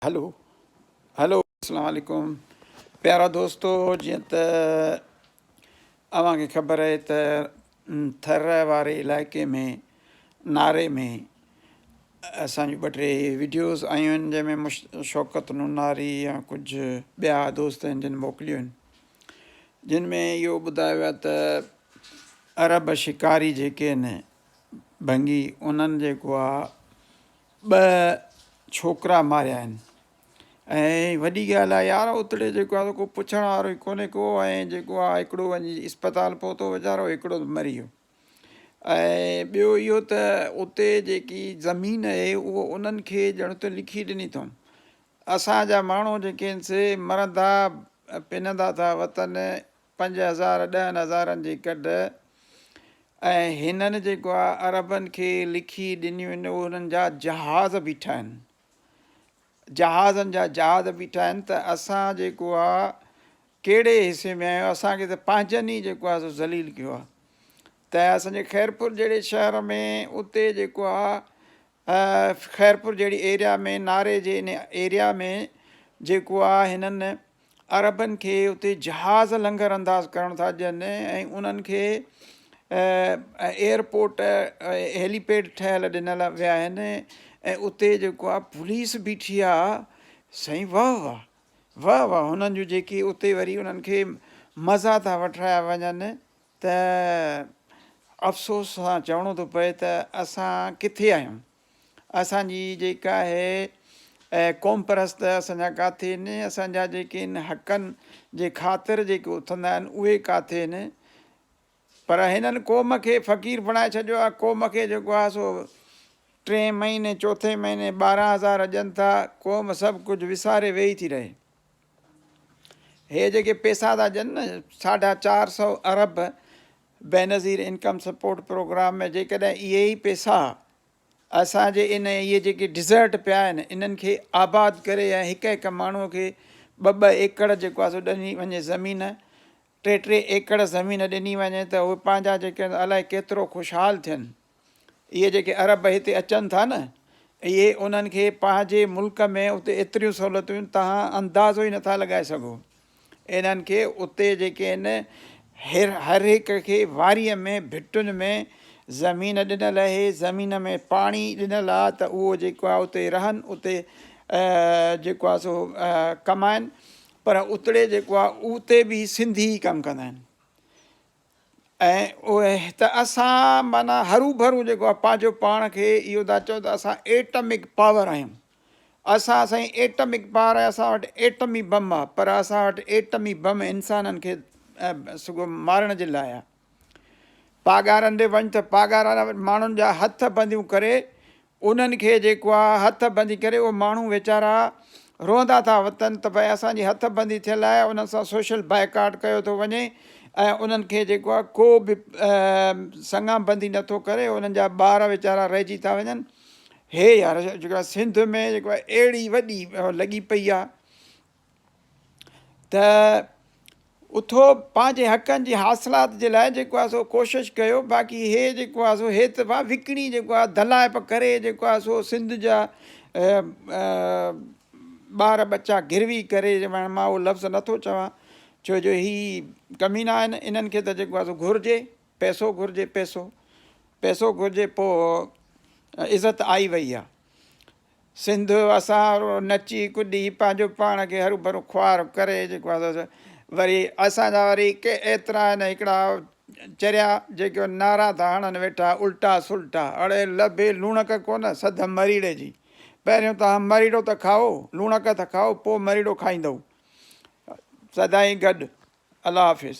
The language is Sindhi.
هلو هلو اسلام عليڪم پيارا دوستو جيئن ته اوهان کي خبر آهي ته ٿر واري علائقي ۾ ناري ۾ اسان جون ٻه ٽي وڊيوز آيون آهن جنهن ۾ شوڪت نوناري يا ڪجهه ٻيا دوست آهن جن موڪليون آهن جن ۾ اهو ٻڌايو ويو آهي ته عرب شڪاري جيڪي آهن ڀنگي انهن جيڪو آهي ٻه ڇوڪرا ماريا آهن ۽ وڏي ڳالهه آهي يار اتڙي جيڪو آهي ڪو پڇڻ وارو ئي ڪونهي ڪو ۽ جيڪو آهي هڪڙو وڃي اسپتال پهتو ويچارو هڪڙو مري ويو ۽ ٻيو اهو ته اتي جيڪي زمين آهي اهو انهن کي ڄڻ ته لکي ڏني اٿئون اسان جا ماڻهو جيڪي آهن سي مرندا پنندا ٿا وطن 5000 ڏهن هزارن جي ڪڍ ۽ هنن جيڪو آ عربن کي لکي ڏنيون آهن انهن جا جهاز بيٺا آهن جهازن جا جهاز بيٺا آهن ته اسان جيڪو آ ڪهڙي حصي ۾ آهيون اسان کي ته پنهنجن ئي جيڪو آ سو ذليل ڪيو آ ته اسان جي خيرپور جهڙي شهر ۾ اتي جيڪو آ خيرپور جهڙي ايريا ۾ ناري جي ان ايريا ۾ جيڪو آ هنن عربن کي اتي جهاز لنگر انداز ڪرڻ ٿا ڏين ۽ انهن کي ايئرپورٽ هيلي پيڊ ٺهيل ڏنل ويا آهن ۽ اتي جيڪو آهي پوليس بيٺي آهي سائين واهه واهه واهه واهه هنن جون جيڪي اتي وري انهن کي مزا ٿا وٺرايا وڃن ته افسوس سان چوڻو ٿو پئي ته اسان ڪٿي آهيون اسان جي جيڪا آهي قوم پرست اسان جا ڪاٿي آهن اسان جا جيڪي آهن حقن جي خاطر جيڪي اٿندا آهن اهي ڪاٿي آهن پر هنن قوم کي فقير بڻائي ڇڏيو آهي قوم کي جيڪو آهي سو ٽئين مهيني چوٿين مهيني 12,000 ڏين ٿا قوم سڀ ڪجهه وساري ويهي ٿي رهي هي جيڪي پيسا ٿا ڏين نه 450 ارب بينظير انڪم سپورٽ پروگرام ۾ جيڪڏهن اهي ئي پيسا اسان جي ان اهي جيڪي ڊزرٽ پيا آهن انهن کي آباد ڪري ۽ هڪ هڪ ماڻهو کي ٻه ٻه ايڪڙ جيڪو آهي سو ڏني وڃي زمين ٽي ٽي ايڪڙ زمين ڏني وڃي ته اهي پنهنجا جيڪي الائي ڪيترو خوشحال ٿين. اهي جيڪي عرب هتي اچن ٿا نه اهي انهن کي پنهنجي ملڪ ۾ اتي ايتريون سهولتون تهان اندازو ئي نٿا لڳائي سگهو انهن کي اتي جيڪي آهن هر هر هڪ کي واريء ۾ ڀٽن ۾ زمين ڏنل آهي زمين ۾ پاڻي ڏنل آهي ته اهو جيڪو آهي اتي رهن اتي جيڪو آهي سو ڪمائن پر اتڙي جيڪو آهي اتي به سنڌي ئي ڪم ڪندا آهن ۽ اهي ته اسان معنيٰ هروڀرو جيڪو آهي پنهنجو پاڻ کي اهو ٿا چئون ته اسان ايٽمڪ پاور آهيون اسان سائين ايٽمڪ پاور آهي اسان وٽ ايٽمي بم آهي پر اسان وٽ ايٽمي بم انسانن کي سگهو مارڻ جي لاء آهي پاڳارن ڏي وڃ ته پاڳارا ماڻهن جا هٿ بنديون ڪري انهن کي جيڪو آ هٿ بندي ڪري اهي ماڻهو ويچارا روئندا ٿا وتن ته ڀئي اسان جي هٿ بندي ٿيل آهي انهن سان سوشل بائيڪاٽ ڪيو ٿو وڃي ۽ انهن کي جيڪو آ ڪو به سڱا بندي نٿو ڪري انهن جا ٻار ويچارا رهجي ٿا وڃن هي يار جيڪو سنڌ ۾ جيڪو اهڙي وڏي لڳي پئي آ ته اٿو پنهنجي حقن جي حاصلات جي لاء جيڪو آهي سو ڪوشش ڪيو باقي هي جيڪو آهي سو هي ته وڪڻي جيڪو آهي دلائپ ڪري جيڪو آهي سو سنڌ جا ٻار ٻچا گروي ڪري مان اهو لفظ نٿو چوان ڇو جو هي ڪمينا آهن انهن کي ته جيڪو آهي سو گهرجي پئسو گهرجي پئسو پئسو گهرجي پوء عزت آئي وئي آهي سنڌ اسان نچي ڪڏي پنهنجو پاڻ کي هروڀرو خوار ڪري جيڪو آهي سو وري اسان جا وري ڪي ايترا آهن هڪڙا چريا جيڪي نعرا ٿا هڻن ويٺا الٽا سلٽا اڙي لڀي لوڻڪ ڪونه سڌ مريڙي جي پهريون توهان مريڙو ته کائو لوڻڪ ته کائو پوء مريڙو کائيندؤ سدائين گڏ الله حافظ.